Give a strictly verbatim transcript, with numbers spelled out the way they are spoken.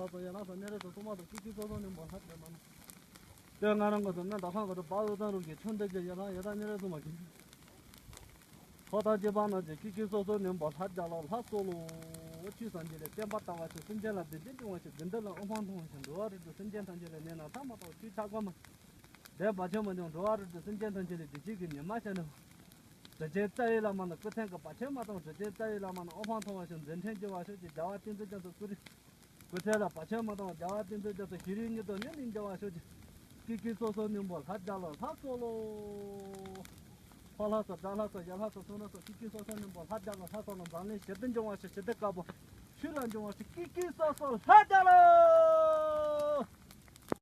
ལྷ་སོགས་ཡན་ལག་སོགས་སྨན་རིགས་སོགས་སྲུང་མ་སོགས་ཀྱི་ཀྱི་སོ་སོ་ནི་མོ་ལྷ་རྒྱ་མ་ན། དེ་ང་རང་གི་དུ་ན་ད་ཁང་གི་དུ་བ་འོད་དང་རུ་གི་ཆུ་འདི་གི་ཡན་ལག་ཡ་ད་ཉེ་རེ་སོ་མ་གི། ཐོག་ཐག་གཅིག་པ་ན་ཅི་ཀི་ཀི་སོ་སོ་ནི་མོ་ལྷ་རྒྱ་ལ་ལྷ་སོ་ལོ། ཆོས་སངས་རྒྱས་ལས་བསྟན་པ་དར་བ་ཆེ། སེམས་ཅན་ལ་བདེ་སྐྱིད་འབྱུང་བ་ཆེ། དགེ་འདུན་ལ་དབུ་འཕང་མཐོང་བ་ཆེ། འགྲོ་བ་རིགས་དྲུག་སེམས་ཅན་ཐམས་ཅད་ལ་ནི་ན་ཐ་མ་དང་ཆོས་ཆགས་པ་མ། དེ་བ་ཆེན་མ་འབྱུང་འགྲོ་བ་རིགས་དྲུག་སེམས་ཅན་ཐམས་ཅད་ལ་བདེ་སྐྱིད་ཀྱི་ཉི་མ་ཤར་ནས། དྲིན་ཅན་རྩ་བའི་བླ་མ་ནི་སྐུ་ཚེ་གི་བ་ཆེན་མ་དང་དྲིན་ཅན་རྩ་བའི་བླ་མ་ནི་དབུ་འཕང་མཐོང་བ་ཞིག་མཛད་འཕྲིན་བགྱི་བ་ཤོག་ཅིག་རྒྱལ་བ་ཏིང་འཛིན་རྒྱ་མཚོ་ཀུ་རི། སྐུ་ཚེ་ལ་བ་ཆེན་མ་དང་རྒྱལ་བ་ཏིང་འཛིན་རྒྱ་མཚོ་ཞི་རིའི་ཉི་ཟླ་ཉི་མ་ནི་འགྱུར་བ་ཤོག་ཅིག་ཀི་ཀི་སོ་སོ་སྙིང་པོ་ལྷ་རྒྱ་ལ་ལྷ་སོ་ལོ། ཕ་ལྷ་སོགས་དགྲ་ལྷ་སོགས་ཡ་ལྷ་སོགས་སོ་ན་སོགས་ཀི་ཀི་སོ་སོ་སྙིང་པོ་ལྷ་རྒྱ་ལ་ལྷ་སོ་ལོ། འཛམ་གླིང་ཞི་བདེ་འབྱུང་བ་ཞིག་ཞི་བདེ་དཀར་པོ་ཆོས་ལ་འབྱུང་བ་ཞིག་ཀི་ཀི་སོ་སོ་ལྷ་རྒྱ་ལ།